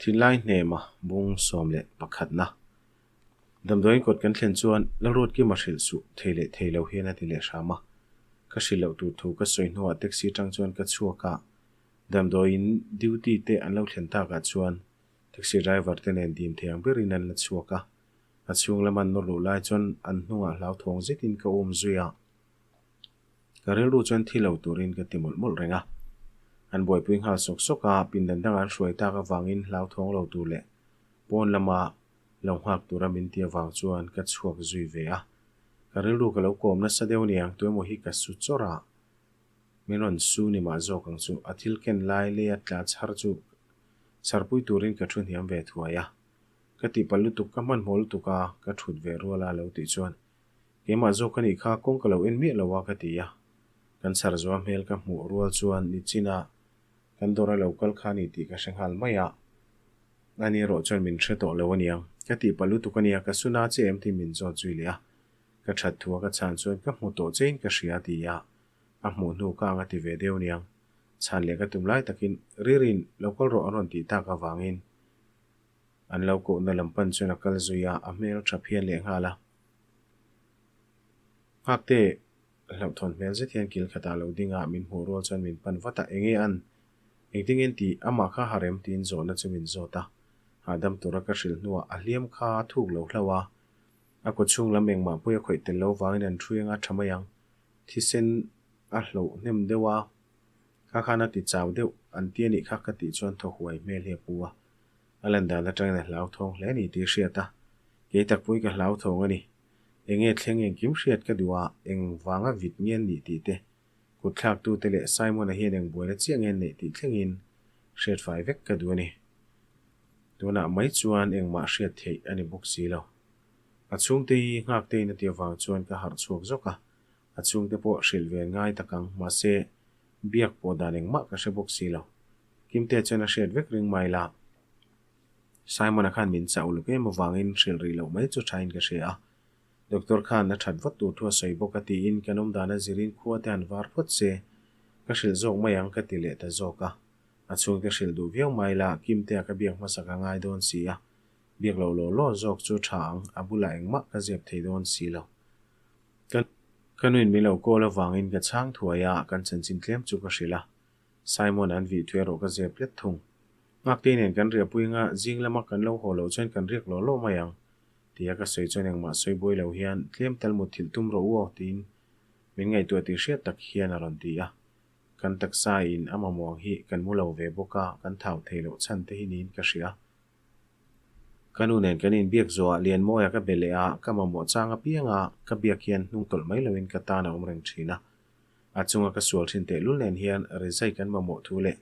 Thinlai hnema bung 11 na. Damdawiin kawt kan thlen chuan Lalruatkima hrilh suh thei leh thei lo hian a ti leh hram a. Ka hrilh loh tur thu ka sawi hnuah taxi atang chuan ka chhuak a, damdawiin duty te an lo thlen takah chuan taxi driver te nen dim thei ang berin an la chhuak a. A chhung lam an nawr luh lai chuan an hnungah hlauthawng zetin ka um zui a. Ka rilru chuan thi lo turin ka ti mawlh mawlh reng a. An buaipui nghal sawk sawk a, pindan dangah an hruai tak avangin hlauthawng lo tur leh pawn lama lo nghak tura min ti avang chuan ka chhuak zui ve a. Ka rilru ka lo kawm nasa deuh aniang, tuemaw hi ka su chawrh a, min rawn su ni mah zawk ang chu. A thil ken lai leia tla chhar chu chharpui turin ka thu hniam ve thuai a. Ka tihpalh lutuk, ka hmanhmawh lutuk a, ka thut ve rual a lo tih chuan Keimah zawk ka nih kha kawng ka lo en miah lo a ka ti a, kan chhar zuam hmel ka hmuh rual chuan nichina kan dawr a lo kal kha ni tih ka hre nghal mai a, ani erawh chuan min hre tawh lo aniang. Ka tih palh lutuk ania, ka suna che em tih min zawt zui leh a, ka that thu a ka chhan chuan ka hmu tawh chein ka hria ti a, a hmuh hnu ka ang a ti ve deuh aniang. Chhan leh ka tum lai takin Ririn lo kal rawh an rawn tih tak avangin an lo kohna lam pan chuan a kal zui a, a hmel tha phian leh nghal a. Nghakte hlauhthawn hmel zet hian kil khatah lo ding a, min hmuh rual chuan min pan vat a, enge an? Engtin nge tih? Amah kha harem tiin zawhna chu min zawt a, hahdam tura ka hrilh hnuah a hliam kha a thuk lo hlauh a, a kaw chhung lam engmah pawih a khawih tel lo vangin an ṭhui anga ṭha mai ang, thisen a hloh hnem deuh a, kha khan a ti chau deuh an ti a nih kha ka tih chuan thaw huai hmel hi a pu a. A lan dan atangin a hlauthawng hle a ni tih hriat a, kei takpui ka hlauthawng a ni. Enge thleng engkim hriat ka duh a, eng vanga vit nge an nih tih te, kut thlaktute leh Simon-a hian eng buaina chiah nge an neih tih thlengin hriat fai vek ka duh a ni. Tunah mai chuan engmah hriat theih a ni bawk si lo. A chhungte hi nghaktein a ti avang chuan ka harh chhuak zawk a, a chhungte pawh hrilh ve ngai tak ang, mahse biak pawh dan engmah ka hre bawk si lo. Kimte chuan a hriat vek ring mai la. Simon-a khan min chauh luk em avangin hrilh rih loh mai chu thain ka hria a. Doctor khan a that vat tur thu a sawi bawk a tiin kan awm dan a zirin khua te han var phawt se ka hrilh zawk mai ang ka ti leh ta zawk a. A chhungte hrilh duh viau mai la Kimtea ka biak hmasa ka ngai dawn si a. Biak loh law law zawk chu tha ang, a bulah engmah ka zep thei dawn si lo. Ka ka nuin min lo call avangin ka chhang thuai a, kan chanchin tlem chu ka hrilh a. Simon an vih thu erawh ka zep tlat thung. Ngakte nen kan riah pui anga zing lama kan lo haw loh chuan kan riak lawh lawh mai ang tia ka sawi chuan engmah sawi buai lo hian tlem tal mut thilh tum rawh u aw tiin min ngaihtuah tih hriat tak hian a rawn ti a. Kan taksa in a mamawh ang hi kan mu lo ve bawk a, kan thau thei loh chhan te hi niin ka hria. Ka nu nen kan inbiak zawhah Lianmawia ka be leh a, ka mamawh chang apianga ka biak hian hnung tawlh mai loin ka tan a awm reng thin a. A chunga ka sual thin tehlul nen hian Rizai kan mamawh thu leh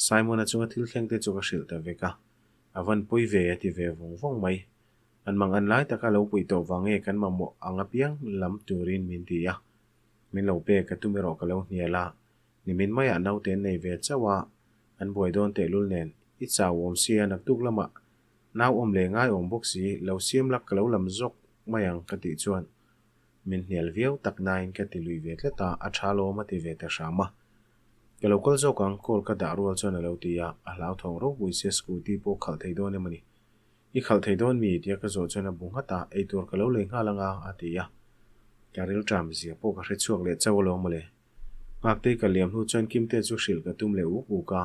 Simon-a chunga thil thleng te chu ka hrilh ta vek a. A van pawi ve a ti ve vawng vawng mai. An mang an lai taka lo puih tawh vang nge kan mamawh ang apiang lam turin min ti a. Min lo pek ka tum erawh ka lo hnial a. Nimin maiah naute an nei ve chauh a, an buai dawn tehlul nen i chau awm sia naktuk lamah nau awm leh ngai awm bawk si lo siam lak ka lo lam zawk mai ang ka tih chuan Min hnial viau tak nain ka ti lui ve tlat a, a tha lawm a ti ve ta hram a. Ka lo kal zawk ang, call ka dah rual chuan a lo ti a, a hlauthawng ropui sia scooty pawh khalh thei dawn em a ni. I khalh thei dawn mi? tia ka zawh chuan a bu nghat a, eitur ka lo lei nghal anga a ti a. Ka rilṭam zia pawh ka hre chhuak leh chauh alawm mawle. Nghaktei ka liam hnu chuan Kimte chu hrilh ka tum leh uk uk a,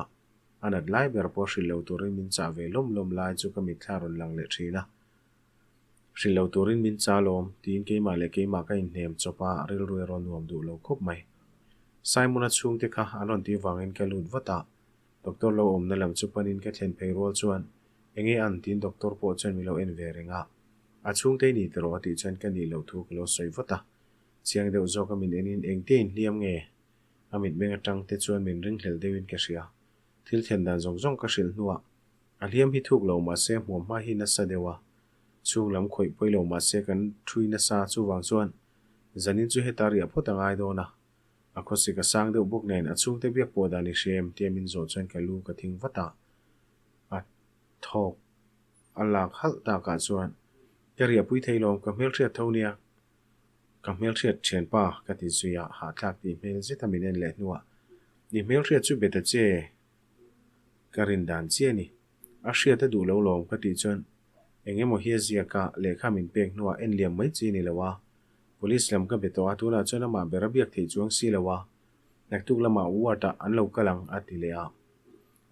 a nat lai ber pawh hrilh lo turin min chah ve lawm lawm lai chu ka mitthla rawn lang leh ṭhin a. Hrilh lo turin min chal awm, tiin keimah leh keimah ka inhnem chawp a, rilru erawh nuam duh lo khawp mai. Simon-a chhungte kha an rawn tih vangin ka lut vat a, doctor lo awmna lam chu panin ka thlen phei rual chuan, Enge an? tiin doctor pawh chuan min lo en ve reng a. A chhungte i ni tiraw? a tih chuan ka nih loh thu ka lo sawi vat a. Chiang deuh zawka min enin engte inhliam nge? A mitmeng atang te chuan min ringhlel deuhin ka hria. Thil thlen dan zawng zawng ka hrilh hnuah A hliam hi thuk lo mahse hmuam hma hi nasa deuh a, chhung lam khawih pawi lo mahse kan thui nasa chuvang chuan zanin chu heta riah phawt a ngai dawn a. A khawsik a sang deuh bawk nen a chhungte biak pawh dan i hria em tia min zawh chuan ka lu ka thing vat a, a thawk a lak halh takah chuan ka riahpui thei lawm ka hmelhriat tho nia ka hmelhriat thianpa ka ti zui a, hahthlak tih hmel zeta min en leh hnuah i hmelhriat chu be ta che. Ka rin dan chiah a ni. A hriat a duh lo lawm ka tih chuan eng emaw hi a ziak a, lehkha min pek hnuah en liam mai chi a ni lo a. Police lam ka be tawh a, tunah chuan amah ber a biak theih chuang si lo a, naktuk lamah ward ah an lo kal ang a ti leh a.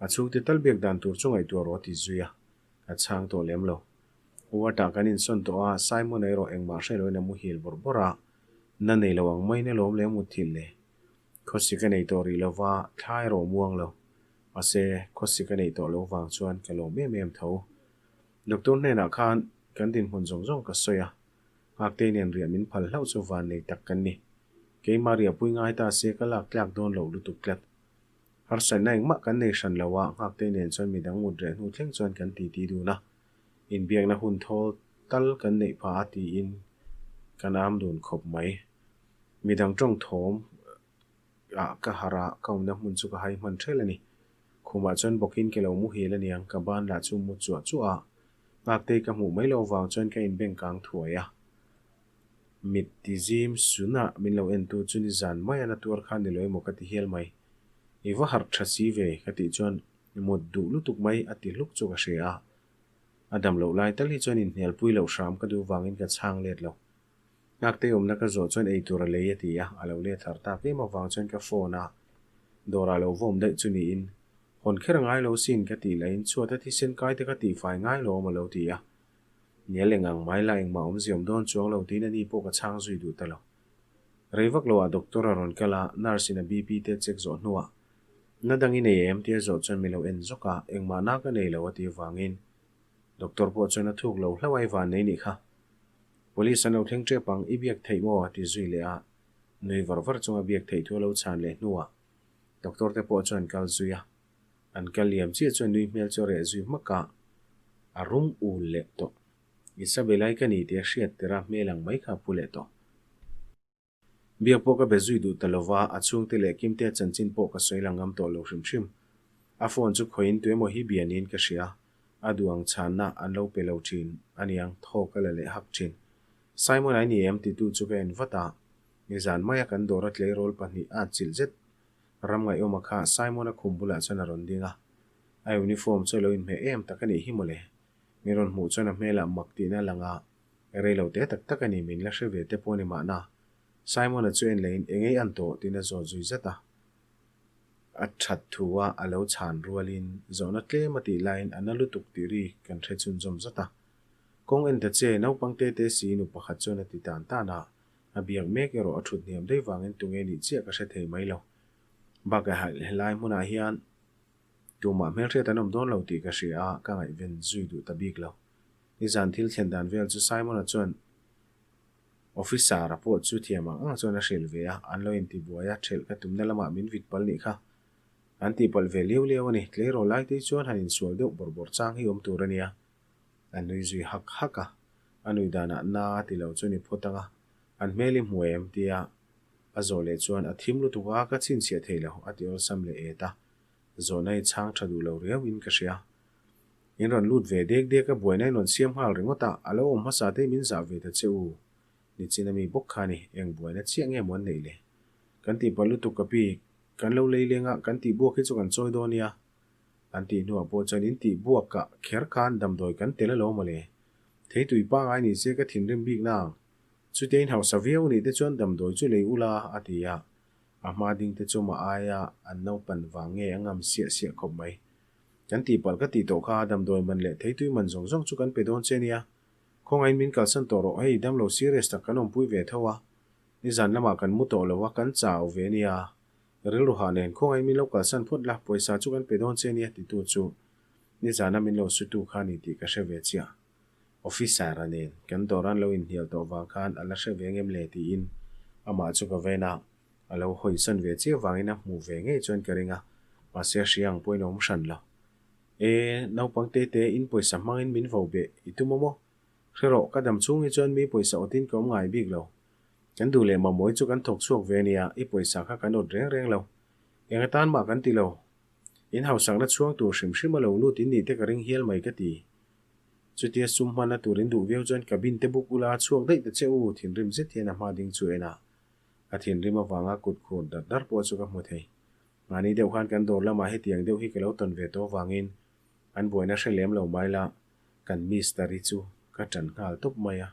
A chhungte tal biak dan tur chu ngaihtuah rawh a ti zui a, ka chhang tawh lem lo. Ward ah kan insawn tawh a, Simon-a erawh engmah hre loin a muhil bawrh bawrh a, na nei lo ang maiin alawm le a mutthilh le. Khawsik a nei tawh rih lo va, thla erawh muang lo. Mahse, khawsik a neih tawh lo vang chuan ka lawm em em tho. Doctor hnenah khan kan dinhmun zawng zawng ka sawi a, Nghaktei nen riah min phal hlauh chu van nei tak kan ni. Keimah riahpui ngai ta se ka lak tlak dawn loh lutuk tlat. Harsatna engmah kan nei hran lo a, Nghaktei nen chuan midang mut reh hnu thleng chuan kan titi dun a. Inbiakna hun thawl tal kan neih phah a tiin kan am dun khawp mai. Midang tawng thawm ah ka harh a, ka awmna hmun chu ka hai hman ṭhel a ni. Khumah chuan bawkin ke lo muhil aniang, ka ban lah chu mu chuah chuah a. Nghaktei ka hmuh mai loh vang chuan ka inbeng kang thuai a. Mit ti zim sunah min lo entu chu nizan mai a na tuar khan ni lo emaw ka ti hial mai. I va harh tha si ve ka tih chuan mut duh lutuk mai a ti hluk chu ka hria a. A dam loh lai tal hi chuan inhnialpui loh hram ka duh vangin ka chhang let lo. Nghaktei awmna ka zawh chuan eitur a lei a ti a, a lo let har tak em avang chuan ka phone a dawrah lo vawm daih chu niin hawn kher a ngai lo sin ka tih lahin chhuat a thisen kai te ka tihfai ngai lo awm a lo ti a. Nial eng ang mai la engmah awmzia awm dawn chuang lo tiin ani pawh ka chhang zui duh ta lo. Rei vak loah doctor a rawn kal a, nurse in a BP te check zawh hnuah na dang i nei em tia zawh chuan mi lo en zawk a, engmah na ka nei lo a tih avangin doctor pawh chuan a thuk lo hlauh a i van nei nih kha. Police an lo thleng tep ang, i biak theih maw? a ti zui leh a, nui var var chunga biak theih thu a lo chhan leh hnuah doctor te pawh chuan kal zui a, an kal liam chiah chuan nui hmel chu a reh zui hmak a, a rum ul leh tawh. Isabella-i ka ni tih a hriat tirh a hmel ang mai kha a pu leh tawh. Biak pawh ka be zui duh ta lova, a chhungte leh Kimtea chanchin pawh ka sawi lang ngam tawh lo hrim hrim. A phone chu khawiin tuemaw hi bia niin ka hria, a duh ang chhanna an lo pe lo thin aniang thaw ka la leh hak thin. Simon ai ni em titu chu ka en vat a, nizan maia kan dawra tleirawl pahnih a chilh zet ram ngaihawma kha Simon-a khum bulah chuan a rawn ding a, a uniform chu a lo inhmeh em tak a nih hi mawle. Min rawn hmuh chuan a hmelah mak tihna a lang a, Rei lo te tak tak a ni, min la hre ve te pawh a ni mahna. Simon-a chu en lehin eng ei an tawh tiin a zawt zui zat a. A that thu a a lo chhan rualin zawhna tlem a tih laiin a na lutuk tih ri kan hre chhunzawm zat a. Kawng en ta che, naupang te te si nu pakhat chuan a ti tan tan a, a biak mek erawh a thut hniam daih vangin tunge nih chiah ka hre thei mai lo. Bakah helai hmunah hian tumah hmelhriat an awm dawn lo tih ka hria a, ka ngaihven zui duh ta bik lo. Nizan thil thlen dan vel chu Simon-a chuan Officer-a pawh chu thiam ang ang chuan a hrilh ve a, an lo intibuai a, ṭhelh ka tumna lamah min vit palh nih kha. An tihpalh ve liau liau a ni, tleirawl lai te chuan han insual deuh bawrh bawrh chang hi awm tur a nia. A nui zui hak hak a, a nui danah na a ti lo chu ni phawt ang a, an hmel i hmu em? tia a zawh leh chuan a thim lutuk a, ka chhinchhiah thei lo, a ti awlsam leh et a, zawhna i chhang ṭha duh lo riauin ka hria. In rawn lut ve dek dek a, buaina in rawn siam nghal ringawt a, a lo awm hmasa te min zah ve ta che u. Nichin ami bawk kha ni, eng buaina chiah nge maw an neih le? Kan tih palh lutuk ka pi, kan lo lei leng a, kan tih buak hi chu kan chawi dawn nia. An tih hnuah pawh chuan in tih buak ah kher khan damdawi kan tel alawm mawle. Theitui pangai ni se ka thinrim bik na ang. Chutia in hausa viau nih te chuan damdawi chu lei ula a ti a, a hma ding te chu mah aia an naupan vang nge a ngam siah siah khawp mai. Kan tihpalh ka tih tawh kha damdawi man leh theitui man zawng zawng chu kan pe dawn che nia. Khawngaihin min kalsan tawh rawh, hei damlo serious tak kan awmpui ve tho a, nizan lamah kan mu tawh lo a, kan chau ve nia. Rilru hah nen khawngaihin min lo kalsan phawt la, pawisa chu kan pe dawn che nia titu chu nizana min lo sutu kha ni tih ka hre ve chiah. Officer-a nen kan dawran lo inhnial tawh vang khan a la hre ve ngem le tiin amah chu ka ven a. A lo hawisan ve chiah vangin a hmuh ve ngei chuan ka ring a, mahse a hria ang pawhin a awm hran lo. E, naupang te te, in pawisa hmangin min vo beh i tum a maw? Hre rawh, ka dam chhung hi chuan mi pawisa awtin ka awm ngai bik lo. Kan duh leh mamawi chu kan thawk chhuak ve ania, i pawisa kha kan awt reng reng lo. Eng atan mah kan ti lo. In hausakna chhuang tur hrim hrim a lo lut in nih te ka ring hial mai ka ti. Chutia sum hmanna tur in duh viau chuan cabin te buk ula chhuak daih ta che u, thinrim zet hian a hma ding chu en a. A thinrim avanga kut khur dar dar pawh chu ka hmu thei. Mahni deuh khan kan dawr lamah hetiang deuh hi ka lo tawn ve tawh avangin An buaina hre lem lo mai la, kan Mister-i chu ka ṭan nghal tawp mai a.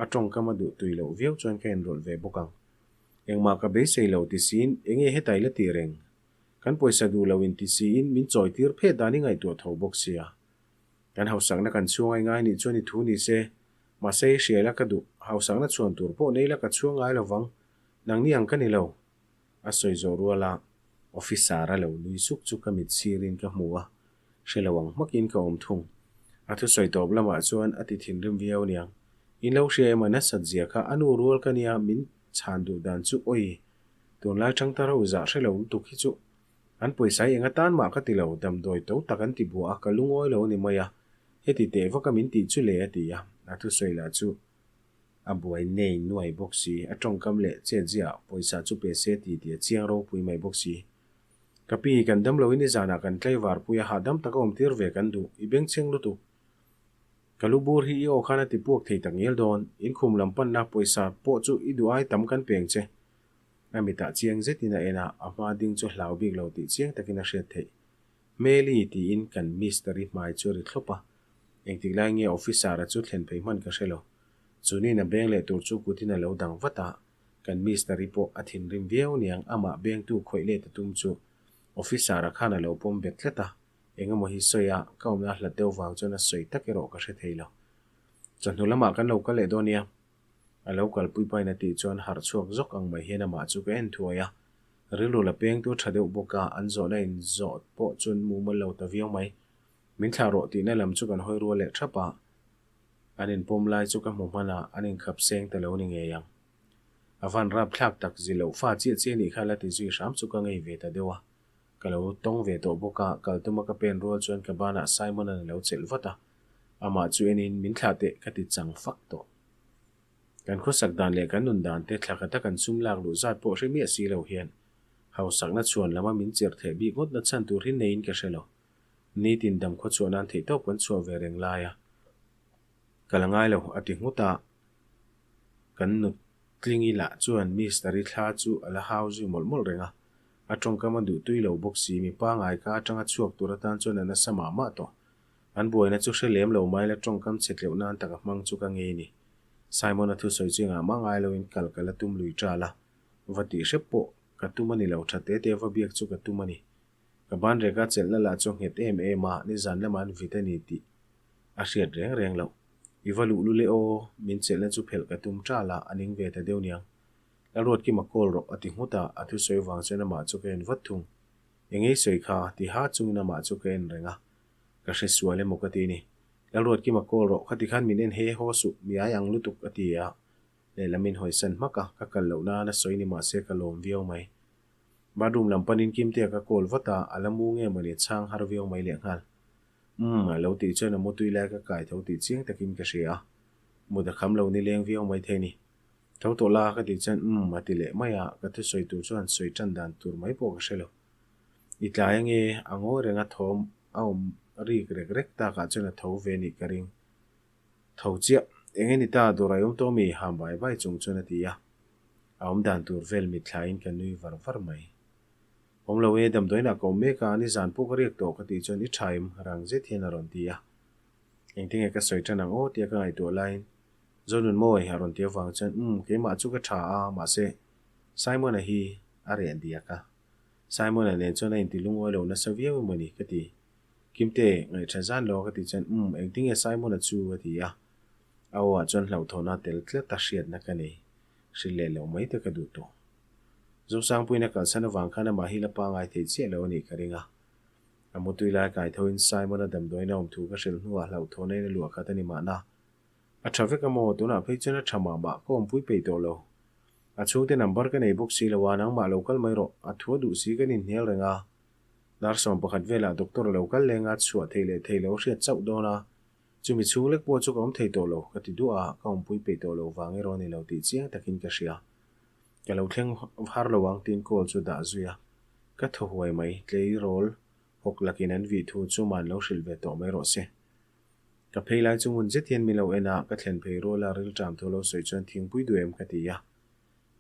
A ṭawngkam a duh tui loh viau chuan ka inrawlh ve bawk ang. Engmah ka beisei lo ti siin enge hetai la tih reng? Kan pawisa duh lo in ti siin min chawi tir phet dan i ngaihtuah tho bawk sia. Kan hausakna kan chhuang ai ngai nih chuan i thu ni se, mahse i hria la ka duh, hausakna chhuan tur pawh nei la ka chhuang ngai lo vang, nangni ang ka ni lo. A sawi zawh rual a, officer a lo nui suk chu ka mit sirin ka hmu a, hre lo ang hmakin ka awm thung. A thusawi tawp lamah chuan a ti thinrim viau aniang. In lo hria em a nasat zia kha a nu rual ka nia min chhan duh dan chu awi tunlai tangtar ho zah hre lo lutuk hi chu an pawisa hi enga tan mah ka ti lo damdawi to tak an ti buah a ka lungawi lo a ni mai a heti teh vaka min tih chu le a ti a a thusawi lah chu a buai nei nuai bawk si a tawngkam leh chet ziah pawisa chu pe se ti tih a chiang ropui mai bawk si. Ka pi, kan dam loin i zanah kan tlaivar pui a, hahdam taka awm tir ve kan duh, i bengchheng lutuk. Ka lu bur hi i aw khan a ti puak thei tak ngial dawn, in khum lam panna pawisa pawh chu i duh ai tam kan peng che. A mitah chiang zetin a en a, a hma ding chu hlau bik lo tih chiang takin a hriat theih. Hmeli tiin kan Mister-i hmai chu a ri thlawp a, engtik lai nge officer-a chu thlen phei hman ka hre lo. Chunin a beng leh tur chu kutin a lo dang vat a, Kan Mister-i pawh a thinrim viau niang amah bengtu khawih let a tum chu Officer-a khan a lo pawm bet tlat a, eng emaw hi sawi a, ka awmna hlat deuh vang chuan a sawi tak erawh ka hre thei lo. Chawhnu lamah kan lo kal leh dawn nia. A lo kalpui pain a tih chuan harh chhuak zawk ang mai hian amah chu ka en thuai a, rilru la pengtu tha deuh bawk a, an zawhna in zawh pawh chuan mumal lo ta viau mai. Min thlah rawh tihna lam chu kan hawi rual leh thap a. An inpawm lai chu ka hmu hman a, an inkhap seng ta lo ni ngei ang. A van rap thlak tak zi loh fa chiah chiah nih kha la ti zui hram chu ka ngei ve ta deuh a. Ka lo tawng ve tawh bawk a, kal tuma ka pen rual chuan ka banah Simon-a'n a lo chelh vat a. Amah chu enin min thlah teh ka ti chang fak tawh. Kan khawsak dan leh kan nun dan te thla khata kan sum lak luh zat pawh hre miah si lo hian hausakna chhuan lama min chirh theh bik ngawt na chhan tur hi neiin ka hre lo. Nitin dam khaw chhuah nan theih tawp kan chhuah ve reng lai a, ka la ngai lo a ti nghut a, kan nutlingi lah chuan Mister-i thla chu a la hau zui mawlh mawlh reng a, a tawngkam a duh tui lo bawk si, mi pangai ka atanga chhuak tur atan chuan a nasa mah mah tawh. An buaina chu hre lem lo mai la tawngkam chhe tleuh nan taka hmang chu ka ngei ni. Simon-a thusawi chu engah mah ngai loin kal ka la tum lui ṭal a, va tih hrep pawh ka tum a ni lo, ṭha te te va biak chu ka tum a ni. Ka ban reka chelhna lah chu a nghet em em a, nizan lamah an vit a ni tih a hriat reng reng loh. I va luh lul e aw, min chelhna chu phelh ka tum ṭal a, a ning ve ta deuh niang. Lalruatkima call rawh a ti nghut a, a thusawi vang chuan amah chu ka en vat thung. Engei sawi kha, ti ha chungin amah chu ka en reng a, ka hre sual emaw ka ti ni. Lalruatkima call rawh, khati khan min en he haw suh, mi ai ang lutuk a ti a, lehlam in hawisan hmak a, ka kal loh nan a sawi ni mahse ka lawm viau mai. Bathroom lam panin Kimtea ka call vat a, a la mu nge mawni a chhang har viau mai leh nghal. Umm, a lo tih chuan a mutui lai ka kai tho tih chiang takin ka hria a, mut a kham lo ni leng viau mai thei ni. Tho tawh la ka tih chuan umm a ti leh mai a, ka thusawi tur chuan sawi tan dan tur mai pawh ka hre lo. I tlai ange, a ngawi reng a thawm a awm rik rek rek takah chuan a tho ve nih ka ring. Tho chiah, eng nge ni ta dawr a awm tawh mi? Ham bai bai chung chuan a ti a. A awm dan tur vel mitthlaiin ka nui var var mai. Awm lo e, damdawiinah ka awm mek a, nizan pawh ka riak tawh ka tih chuan i tha em? Rang zet hian a rawn ti a. Engtinge ka sawi tan ang aw tia ka ngaihtuah laiin Zonunmawi a rawn ti avang chuan umm keimah chu ka tha a, mahse Simon-a hi a reh diak a. Simon-a nen chuan a inti lungawi lo nasa viau emaw ni ka ti. Kimte, ngaihṭha zan lo a ka tih chuan umm engtinge Simon-a chu a ti a. A aw ah chuan hlauhthawhna tel tlat a hriatna ka nei. Hrilh leh loh mai te ka duh tawh. Zosangpuiin a kalsan avang khan amah hi la pangai thei chiah lo a nih ka ring a. A mutui lai kai thoin Simon-a damdawiin a awm thu ka hrilh hnuah hlauhthawhna in a luah khat a ni mahna. A tha vek a maw? Tunah phei chuan a tha mah mah ka awmpui peih tawh lo. A chhungte number ka nei bawk si lo a, nangmah lo kal mai rawh. A thu a duh si kan inhnial reng a. Dar 11 velah doctor a lo kal leng a, chhuah theih leh theih lo a hriat chauh dawn a. Chumi chhung lek pawh chu ka awm thei tawh lo, ka ti duah a, ka awmpui peih tawh lo vang erawh a ni lo tih chiang takin ka hria. Ka lo thleng har lo ang tiin call chu dah zui a, ka thaw huai mai, tleirawl hawk lakin an vih thu chu man lo hrilh ve tawh mai rawh se. Ka phei lai chu ngun zet hian min lo en a, ka thlen phei rual a, rilṭam thu lo sawi chuan thingpui duh em ka ti a.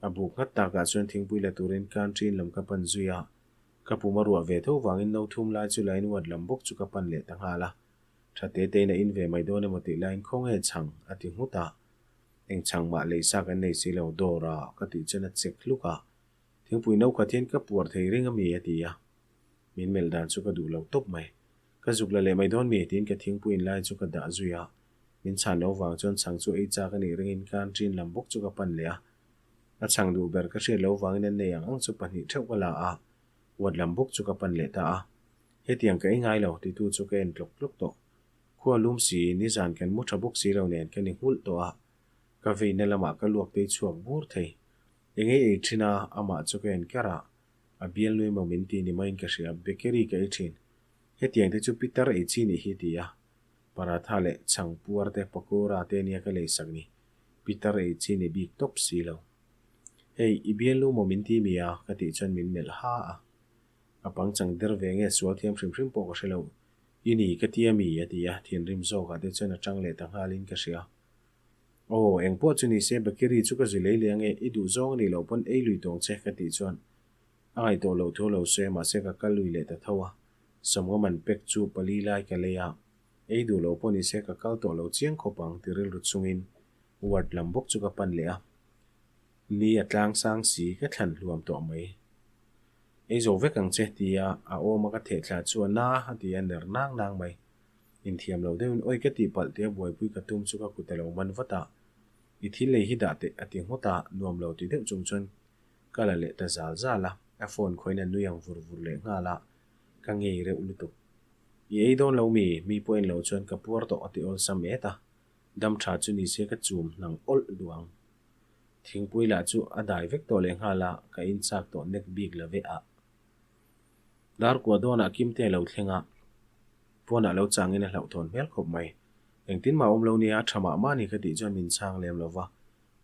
A buk nghat takah chuan thingpui la turin canteen lam ka pan zui a. Ka pum a ruah ve tho vangin no thum lai chu lain ward lam bawk chu ka pan leh ta nghal a. Tha te tein a in ve mai dawn emaw tih laiin khawnge chhang a ti nghut a. Eng chhang mah lei sa kan nei si lo dawr a ka tih chuan a chek hluk a. Thingpui no khat hian ka puar thei ring a mi a ti a. Min melh dan chu ka duh lo tawp mai. Ka zuk la leh mai dawn mi tiin ka thingpui in lai chu ka dah zui a. Min chhan lo vang chuan chhang chu ei chak a nih ringin canteen lam bawk chu ka pan leh a. A chhang duh ber ka hriat lo vangin an nei ang ang chu pahnih theuh ka la a, ward lam bawk chu ka pan leh ta a. Hetiang ka ei ngai lo titu chu ka en tlawk tlawk tawh. Khua lum si, nizan kan mu tha bawk si lo nen ka ni nghulh tawh a, ka veina lamah ka luak tei chhuak bur thei. Eng ei ei thin a, amah chu ka en kar a, a bial nui maw min ti ni maiin ka hria, bakery ka ei thin. Hetiang te chu pitar ei chi nih hi ti a, paratha leh chhang puar te pakora te nia ka leisak ni. Pitar ei chi ni bik tawp si lo. Hei, i bialnu maw min ti mi a? ka tih chuan min melh ha a. A pangchang der ve nge sual thiam hrim hrim pawh ka hre lo. I ni ka ti a mi? a ti a, thinrim zawkah te chuan a tang leh ta nghalin ka hria. Aw, eng pawh chu ni se bakery chu ka zu lei leh ange, i duh zawng a nih loh pawn ei lui tawng che ka tih chuan a ngaihtuah loh thu lo se, mahse ka kal lui leh ta tho a. Sawmnga man pack chu pali lai ka lei a. Ei duh lo pawh ni se ka kal tawh lo chiang khawp ang ti rilru chungin ward lam bawk chu ka pan leh a. Ni a tlang sang si ka thlan hluam tawh mai. Ei zo vek ang che tia a awm a ka theh thla chu a na a ti a ner nang nang mai. Inthiam lo deuhin awi ka tih palh tia buaipui ka tum chu ka kut a lo man vat a. I thil lei hi dah teh a ti nghut a, nuam lo ti deuh chung chuan ka la leh ta zal zal a. A phone khawiin a nui ang vur vur leh nghal a, ka ngei reuh lutuk. I ei dawn lo mi? Mi pawh en lo chuan ka puar tawh a ti awlsam et a, dam tha chu ni se ka chum hnang awlh duh ang. Thingpui lah chu a dai vek tawh leh nghal a, ka inchak tawh nek bik la ve ah. Dar kua dawnah Kimte a lo thleng a, pawnah lo changin a hlauhthawn hmel khawp mai. Engtin mah awm lo nia, a tha mah mah ni ka tih chuan min chhang lem lo va.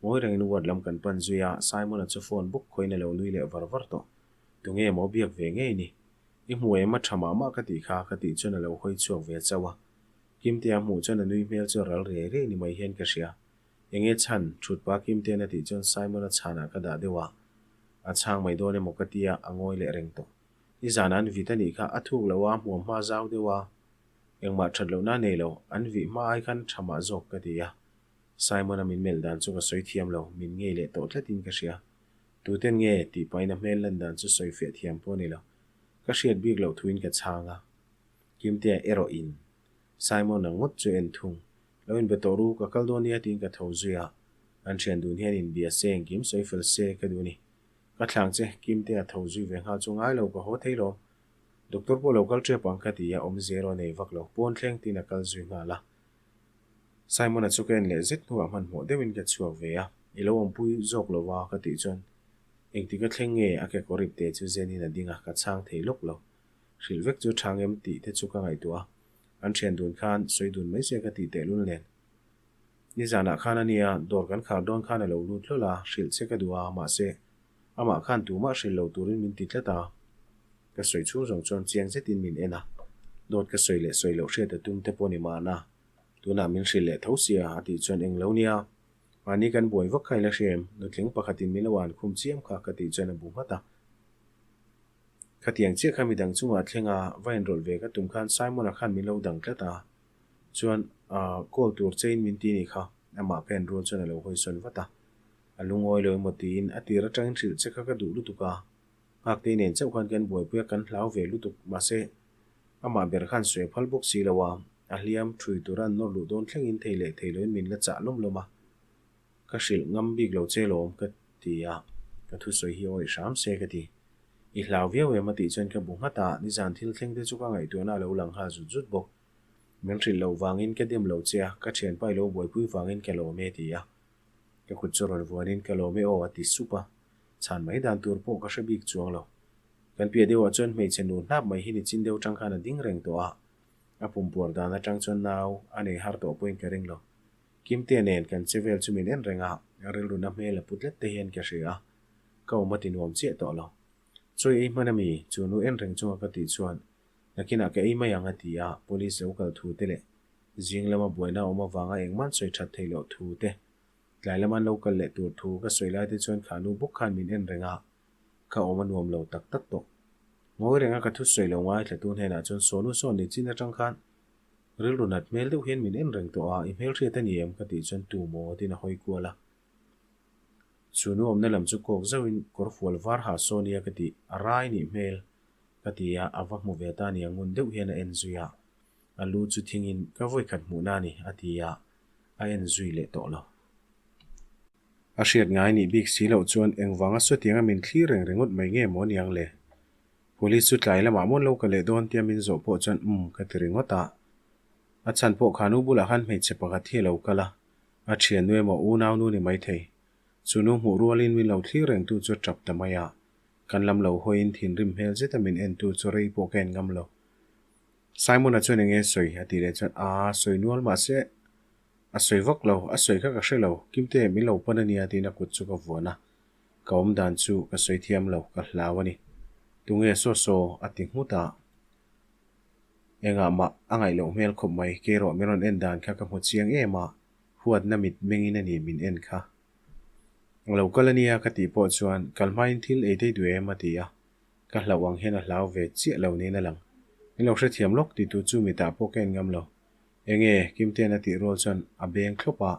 Ngawi rengin ward lam kan pan zui a, Simon-a chu phone bawk khawiin a lo nui leh var var tawh. Tunge maw biak ve ngei ni? I hmu em a tha mah mah ka tih kha ka tih chuan a lo hawi chhuak ve chauh a. Kimtea hmuh chuan a nui hmel chu a ral riai riai ni mai hian ka hria. Enge chhan? Thut pa Kimtean a tih chuan Simon-a chhanah ka dah deuh a. A chhang mai dawn emaw ka tia a ngawi leh reng tawh. I zan an vit a nih kha a thuk lo a, hmuam hma zau deuh a. Engmah that lohna a nei lo, an vih hma ai khan tha mah zawk ka ti a. Simon-a min melh dan chu ka sawi thiam lo, min ngei leh tawh tlatin ka hria. Tuten nge? tih pahin a hmel lan dan chu sawi fiah thiam pawh a ni lo. Ka hriat bik loh thuin ka chhang a. Kimtea erawh in Simon-a ngawt chu en thung. Lo inbe tawh ru, ka kal dawn nia tiin ka tho zui a. An thian dun hian inbia se engkim sawi fel se ka duh a ni. Ka thlang che, Kimtea tho zui ve nghal chu ngai lo, ka haw thei lo. Doctor pawh lo kal tep ang ka ti a, awmzia erawh a nei vak lo. Pawn thleng tiin a kal zui nghal a. Simon-a chu ka en leh zet hnuah hmanhmawh deuhin ka chhuak ve a, I lo awmpui zawk lo va ka tih chuan engtik a thleng nge a kekawr ip te chu Zen-in a ding a, ka chhang thei lawk lo. Hrilh vek chu chhang em tih te chu ka ngaihtuah a, an thian dun khan sawi dun mai se ka tih tehlul nen. Nizanah khan a nia, dawr kan khar dawn khan a lo lut hlawl a, hrilh che ka duh a, mahse amah khan tumah hrilh lo turin min ti tlat a. Ka sawi chhung zawng chuan chiang zetin min en a, dawt ka sawi leh sawi loh hriat a tum te pawh ni mahna, tunah min hrilh leh tho sia a tih chuan eng lo nia, mahni kan buai vak kha i la hria em, nutling pakhatin min lo an khum chiam kha ka tih chuan a bu nghat a. Khatiang chiah kha midang chungah thleng a, va inrawlh ve ka tum khan Simon-a khan min lo dang tlat a, chuan call tur chein min ti nih kha, amah ka en rual chuan a lo hawi sawn vat a, a lungawi lo emaw tiin a tir atangin hrilh che kha ka duh lutuk a. Nghaktei nen chauh khan kan buaipui a, kan hlau ve lutuk. Mahse, amah ber khan sawi a phal bawk si lo a, a hliam thui tura an nawr luh dawn thlengin thei leh thei loin min la chah lawm lawm a. Ka hrilh ngam bik lo che lawm ka ti a, ka thusawi hi awih hram se ka ti. I hlau viau em a tih chuan ka bu nghat a, nizan thil thleng te chu ka ngaihtuahna a lo lang nghal zut zut bawk. Min hrilh loh vangin ka dim lo che a, ka thianpa i lo buaipui vangin ka lawm e ti a. Ka kut chu rawn vuanin ka lawm e aw a ti sup a. Chhan mai dan tur pawh ka hre bik chuang lo. Kan piah deuhah chuan hmeichhe nu hnap mai hi nichin deuh tang khan a ding reng tawh a, a pumpuar dan atang chuan nau a nei har tawh pawhin ka ring lo. Kimtea nen kan che vel chu min en reng a, rilruna hmel a pu tlat te hian ka hria a, ka awm a ti nuam chiah tawh lo. Chawi ei hman ami? Chu nu en reng chunga ka tih chuan nakinah ka ei mai ang a ti a, police lo kal thu te leh zing lama buaina awm avanga engmah sawi that theih loh thu te Tlai lama an lo kal leh tur thu ka sawi lai te chuan kha nu bawk khan min en reng a, ka awm a nuam lo tak tak tawh. Ngawi renga ka thusawi lo ngaithlatu hnenah chuan Sawnu sawn ni chin atang khan rilru nat hmel deuh hian min en reng tawh a, i hmelhriat a ni em? ka tih chuan tu maw tiin a hawi kual a. Chu nu awmna lam chu kawk zauhin kawrfual var ha saw nia ka tih, a rai nih hmel ka ti a, a va hmu ve ta nia ngun deuh hian a en zui a. A lu chu thingin ka vawikhat hmuhna a ni a ti a, a en zui leh tawh lo. A hriat ngai nih bik si loh chuan engvanga sawtianga min thlir reng ringawt mai nge maw niang le? Police chu tlai lamah mawn lo ka leh dawn tia min zawh pawh chuan umm ka ti ringawt a. A chhan pawh kha nu bulah khan hmeichhe pakhat hi a lo kal a, a thiannu emaw unaunu ni maithei. Chu nu hmuh rualin min lo thlir rengtu chu a tap ta mai a, kan lam lo hawiin thinrim hmel zeta min entu chu rei pawh ka en ngam lo. Simon-a chuan enge sawi? a tih leh chuan aa sawi nual mahse A sawi vak lo, a sawi kha ka hre lo, Kimte min lo pan a nia tiin a kut chu ka vuan a, ka awm dan chu ka sawi thiam lo, ka hlau a ni. Tunge saw saw a ti nghut a, engah mah a ngaih loh hmel khawp mai, kei erawh min rawn en dan kha ka hmu chiang em a, huatna mit mengin a ni min en kha. A lo kal a nia ka tih pawh chuan kal hmain thil ei daih duh em a ti a, ka hlauh ang hian a hlau ve chiah lo niin a lang. Min lo hrethiam lawk ti tu chu mitah pawh ka en ngam lo. Enge? Kimtea'n a tih rual chuan a beng thlawp a,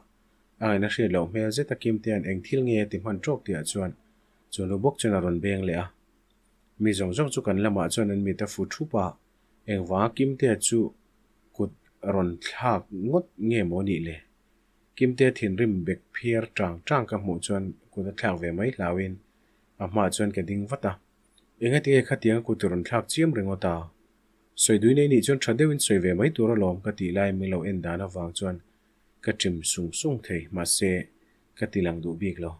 a ngaihna hriat loh hmel zet a Kimtea'n eng thil nge a ti hman tawk tihah chuan chu nu bawk chuan a rawn beng leh a. Mi zawng zawng chu kan lamah chuan an mit a fu thup a, engvanga Kimtea chu kut rawn thlak ngawt nge maw nih le? Kimtea thinrim bek phiar tang tang ka hmuh chuan kut a thlak ve mai hlauin a hmaah chuan ka ding vat a. Engatinge khatianga kut rawn thlak chiam ringawt a? Sawi dui nei nih chuan tha deuhin sawi ve mai tur alawm ka tih laiin min lo en dan avang chuan ka ṭim sung sung thei, mahse ka ti lang duh bik lo.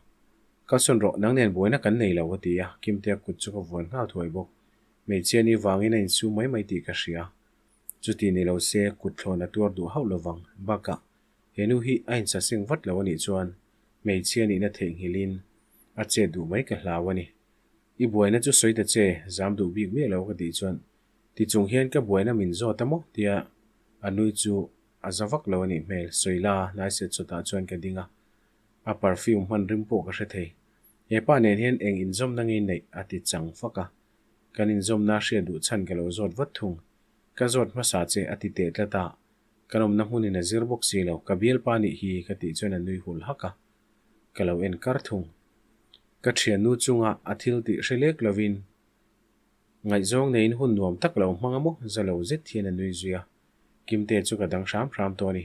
Kalsawn rawh, nang nen buaina kan nei lo a ti a, Kimtea kut chu ka vuan nghal thuai bawk. Hmeichhia ni vangin a insum mai mai tih ka hria. Chuti ni lo se kut thlawn a tuar duh hauh lovang. Bakah, he nu hi a insaseng vat lo a nih chuan hmeichhia nihna theihnghilhin a chet duh mai ka hlau a ni. I buaina chu sawi ta che, zam duh bik miah lo ka tih chuan ti chung hian ka buaina min zawt a maw tia a nui chu a za vak lo a nih hmel, sawi la hnai set chawtah chuan ka ding a, a perfume hman rim pawh ka hre thei. He pa nen hian eng inzawmna nge neih a ti chang fak a, kan inzawmna hriat duh chhan ka lo zawt vat thung. Ka zawt hmasa che a ti teh tlat a, kan awmna hmunin a zir bawk si lo, ka bialpa nih hi ka tih chuan a nui hul hak a, ka lo en kar thung. Ka thiannu chunga a thil tih hre lek lovin ngaihzawng neiin hun nuam tak lo hmang a maw? Za lo zet hian a nui zui a. Kimte chu ka dang hram hram tawh a ni.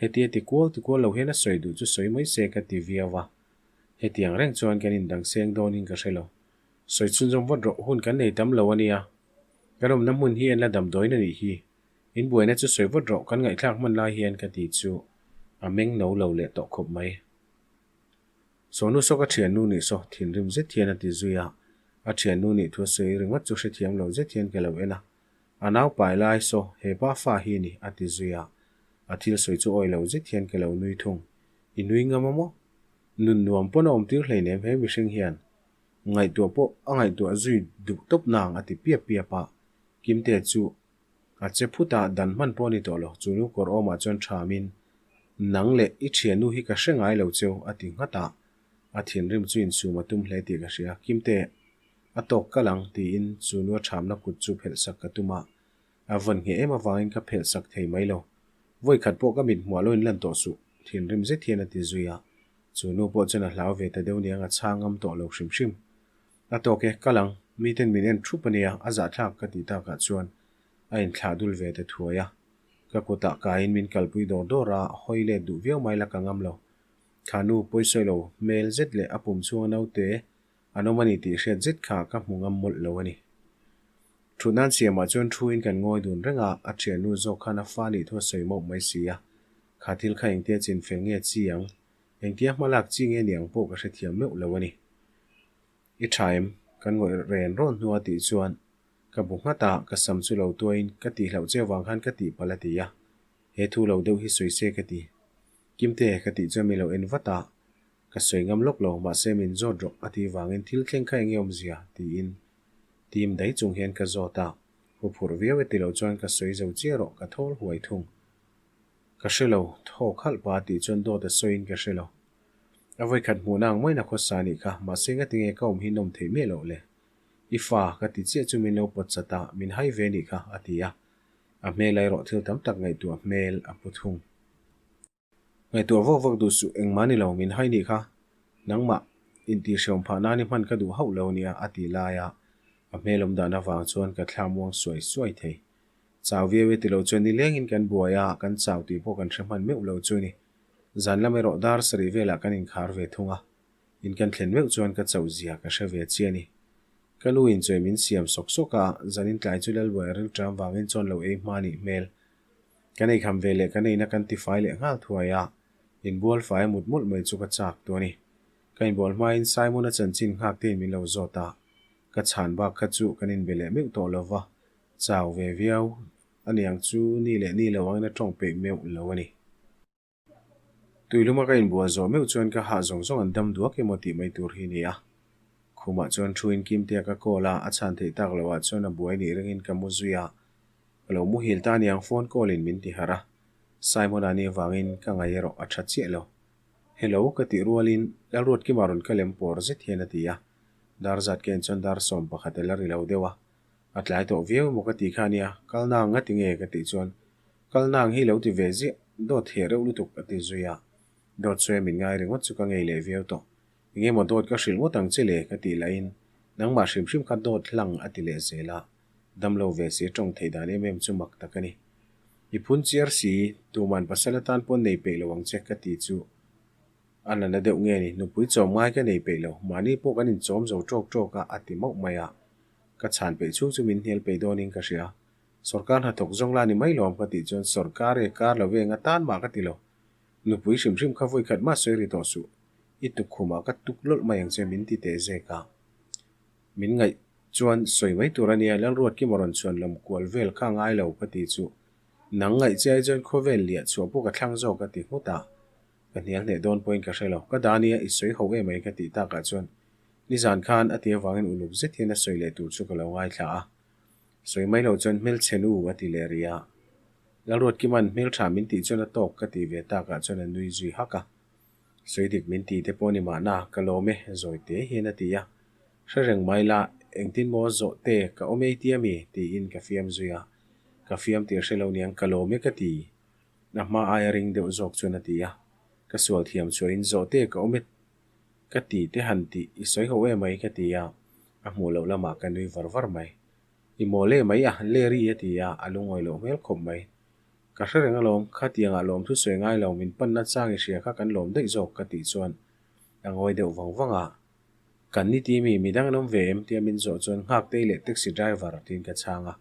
Hetia ti kual ti kual lo hian a sawi duh chu sawi mai se ka ti viau a. Hetiang reng chuan kan indang seng dawnin ka hre lo. Sawi chhunzawm vat rawh, hun kan nei tam lo a nia. Kan awmna hmun hi en la damdawiin a nih hi. In buaina chu sawi vat rawh, kan ngaihthlak hman lai hian ka ti chu a meng no lo leh tawh khawp mai. Sawnu saw ka thiannu nih saw thinrim zet hian a ti zui a, a thiannu nih thu a sawi ringawt chu hrethiam lo zet hian ka lo en a, a nau pai lai saw he pa fa hi ni a ti zui a, a thil sawi chu awi lo zet hian ka lo nui thung, i nui ngam a maw? Nun nuam pawn a awm tir hleinem he mihring hian ngaihtuah pawh a ngaihtuah zui duh tawp nang a ti piap piap a, Kimte chu A che phut a, dan hman pawh a ni tawh lo. Chu nu kawr awmah chuan thamin, Nang leh i thiannu hi ka hre ngai lo cheu, a ti nghat a. A thinrim chu insum a tum hle tih ka hria. Kimte, a tawk kal ang, tiin chu nu a thamna kut chu phelh sak ka tum a. A vawn ngheh em avangin ka phelh sak thei mai lo. Vawi khat pawh ka mit hmuah lo inlan tawh suh, thinrim zet hian a ti zui a. Chu nu pawh chuan a hlau ve ta deuh niang a chhang ngam tawh lo hrim hrim. A tawk e, kal ang, miten min en thup a nia, a zahthlak ka tih takah chuan a inthlah dul ve ta thuai a. Ka kutah kaiin min kalpui dawr dawr a, hawi let duh viau mai la ka ngam lo. Kha nu pawisawi lo hmel zet leh a pum chhunga naute an awm a ni tih hriat zet kha ka hmu ngam mawlh lo a ni. Thutnan siamah chuan thuin kan ngawi dun reng a, a thiannu zawk khan a fa nih thu a sawi mawp mai si a. Kha thil kha engtia chinfel nge chi ang? Engtia hmalak chi nge ni ang pawh ka hrethiam meuh lo a ni. I tha em? Kan ngawih ren rawn hnua tih chuan ka bu nghat a, ka sam chu lo tuaiin ka tihloh che vang khan ka tihpalh a ti a. He thu lo deuh hi sawi se ka ti. Kimte ka tih chuan min lo en vat a, ka sawi ngam lawk lo, mahse min zawt rawh a tih vangin thil thleng kha enge awmzia? tiin tim dai chung hian ka zawt a, huphurh viau e ti lo chuan ka sawi zo chiah rawh ka thawl huai thung. Ka hre lo, thaw khalh pa tih chuan dawt a sawiin ka hre lo. A vawikhat hmuhna ang maiin a khawsa anih kha, mahse ngatinge ka awm hi nawm theih miah loh le? I fa ka ti chiah chu min lo pawt chat a, min hai ve nih kha, a ti a. A hmel erawh thil tam tak ngaihtuah hmel a pu thung. Ngaihtuah vak vak duh suh, engmah ni lo, min hai nih kha. Nangmah intihhreawm phah nan i hman ka duh hauh lo nia, a ti lai a. A hmel awm dan avang chuan ka thla muang suai suai thei. Chau viau e ti lo chuan nilengin kan buai a, kan chau tih pawh kan hre hman meuh lo chu ni. Zan lam erawh dar sarih velah kan inkhar ve thung a. In kan thlen meuh chuan ka chauh zia ka hre ve chiah a ni. Ka nu in chawi min siam sawk sawk a, zanin tlai chu Lalbuai a rilṭam vangin chuan lo ei hma nih hmel. Kan ei kham ve leh kan eina kan tifai leh nghal thuai a, inbual fai a mut mawlh mai chu ka chak tu a ni. Ka inbual hmain Simon-a chanchin nghak tein min lo zawt a, ka chhan bak kha chu kan inbe leh meuh tawh lo va, chau ve viau a niang chu ni leh ni lo angin a tawng peih meuh lo a ni. Tuiluma ka inbual zawh meuh chuan ka hah zawng zawng an dam duak emaw tih mai tur hi ni a. Khumah chuan thu in Kimtea ka call a, a chhan theih tak loh ah chuan a buai nih ringin ka mu zui a. Ka lo muhil ta aniang phone call in min ti harh a. Simon-a ni avangin ka ngaih erawh a tha chiah lo. Hello ka tih rualin Lalruatkima rawn ka lem pawr zet hian a ti a. Dar zat ka en chuan dar 11 a la ri lo deuh a. A tlai tawh viau emaw ka ti kha ania, kal nang nga ti nge ka tih chuan Kal nang hi lo ti ve ziah, dawt heh reuh lutuk a ti zui a. Dawt sawi a min ngai ringawt chu ka ngei leh viau tawh. Enge maw dawt ka hrilh ngawt ang che le ka tih lahin nangmah hrim hrim kha dawt hlang a ti leh zel a. Damlo ve si a tawng theih dan em em chu mak tak a ni. I phun chiar si, tuman pasal atan pawn nei peih lo ang che ka ti chu a la na deuh nge ni, nupui chawm ngai ka nei peih lo, mahni pawh kan inchawm zo tawk tawk a a ti mauh mai a. Ka chhan peih chhung chu min hnial peih dawnin ka hria. Sorkar hnathawk zawng la ni mai lawm ka tih chuan sorkar e kar lo ve nga tan mah ka ti lo. Nupui hrim hrim kha vawi khat mah sawi ri tawh suh. I tuk khumah ka tuk lawlh mai ang che min ti teh zek a. Min ngaih chuan sawi mai tur a nia Lalruatkima rawn chhuan lam kual vel kha ngai lo ka ti chu nang ngaih che ai chuan khawvel liah chhuah pawh ka thlang zawk a ti nghut a. Ka hnial hneh dawn pawhin ka hre lo. Ka dah nia i sawi ho emai ka tih takah chuan nizan khan a ti avangin uluk zet hian a sawi leh tur chu ka lo ngaithla a. Sawi mai lo chuan hmelchhe nu a ti leh rih a. Lalruatkima'n hmeltha min tih chuan a tawk ka tih ve takah chuan a nui zui hak a. Sawi dik min ti te pawh ni mahna ka lawm e zawi te hian a ti a. Hre reng mai la, engtin maw zawh te ka awm ei tia mi? tiin ka fiam zui a. Ka fiam tih hre lo niang ka lawm e ka ti. A hma aia ring deuh zawk chuan a ti a. Ka sual thiam chhuahin zawh te ka awm e ka ti te han tih i sawi ho emai ka ti a, a hmuh loh lamah ka nui var var mai. I mawl e mai a, Larry a ti a, a lungawi loh hmel khawp mai. Ka hre reng alawm, khatiangah lawm thu sawi ngai lo, min panna chang i hria kha kan lawm daih zawk ka tih chuan a ngawi deuh vang vang a. Kan ni ti mi, midang an awm ve em? tia min zawh chuan Nghaktei leh taxi driver tiin ka chhang a.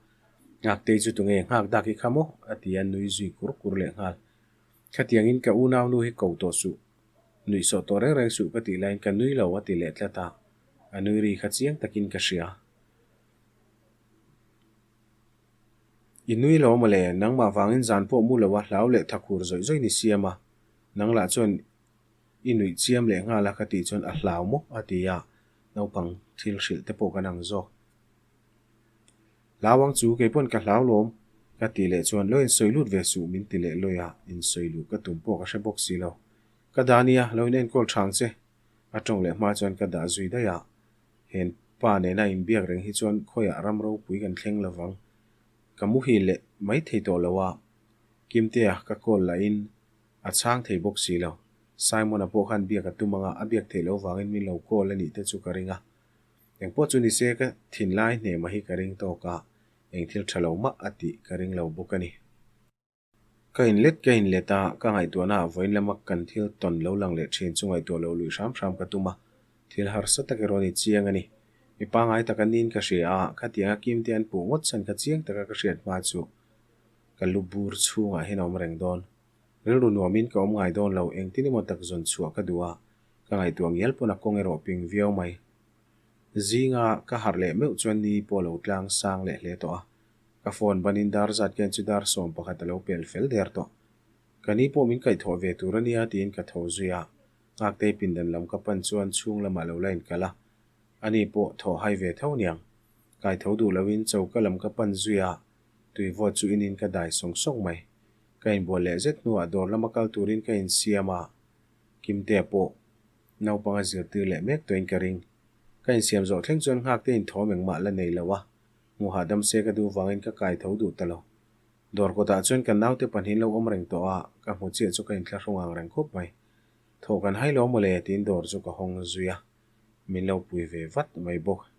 Nghaktei chu tunge Nghakdak i kha maw? a ti a, nui zui kur kur leh nghal. Khatiangin ka unaunu hi ko tawh suh. Nuih sawh tawh reng reng suh ka tih laiin ka nui lo a ti leh tlat a, a nui ri kha chiang takin ka hria. I nui lo mawle, nangmah vangin zan pawh mu lo a hlau leh thakhur zawih zawih ni siam a, nang lah chuan i nuih chiam leh nghal a ka tih chuan a hlau maw a ti a, naupang thil hrilh te pawh kan ang zawk. Hlau ang chu kei pawn ka hlau lawm ka tih leh chuan lo insawi lut ve suh min ti leh lawi a, insawi luh ka tum pawh ka hre bawk si lo. Ka dah nia, lo in enkawl tha ang che. A tawng leh hma chuan ka dah zui daih a, hen pa nena inbiak reng hi chuan khawiah ram ropui kan thleng lovang. Ka muhil leh mai thei tawh lo a, Kimtea ka call lahin a chhang thei bawk si lo. Simon-a pawh khan biak a tum anga a biak theih loh vangin min lo call a nih te chu ka ring a. Engpawh chu ni se ka thinlai hnema hi ka ring tawk a, eng thil tha lo mah a tih ka ring lo bawk a ni. Ka inlet ka inlet a, ka ngaihtuahna ah vawiin lama kan thil tawn lo lang leh thin chu ngaihtuah loh luih hram hram ka tum a, thil harsa tak erawh a ni chiang a ni. Mi pangngai tak an niin ka hria a, khatianga Kimte an puh ngawt chhan kha chiang taka ka hriat hma chu ka lu bur chhungah hian a awm reng dawn. Rilru nuamin ka awm ngai dawn lo, engtin emaw tak zawn chhuah ka duh a, ka ngaihtuah ngial pawn a kawng erawh ping viau mai. Zinga ka harh leh meuh chuan ni pawh lo tlang sang leh hle tawh a, Ka phone banin dar zat khian chu dar 11 a lo pel fel der tawh. Ka ni pawh min kaihthawh ve tur a nia tiin ka tho zui a, Nghaktei pindan lam ka pan chuan chhung lamah lo la inkalh a, ani pawh thaw hai ve tho niang. Kaitho duh loin choka lam ka pan zui a, tui vawt chu inin ka dai sawng sawng mai. Ka inbual leh zet hnuah dawr lama kal turin ka insiam a, Kimtea pawh naupang a zirtir leh mek tawhin ka ring. Ka insiam zawh thleng chuan nghakte inthawm engmah la nei lo a, hmu hahdam se ka duh vangin ka kai tho duh ta lo. Dawr kawtah chuan kan naute pahnihin lo awm reng tawh a, ka hmu chiah chu ka inthlahrung ang reng khawp mai. Thawh kan hai lo mawle tiin dawr chu ka hawng zui a, min lo pui ve vat mai bawk.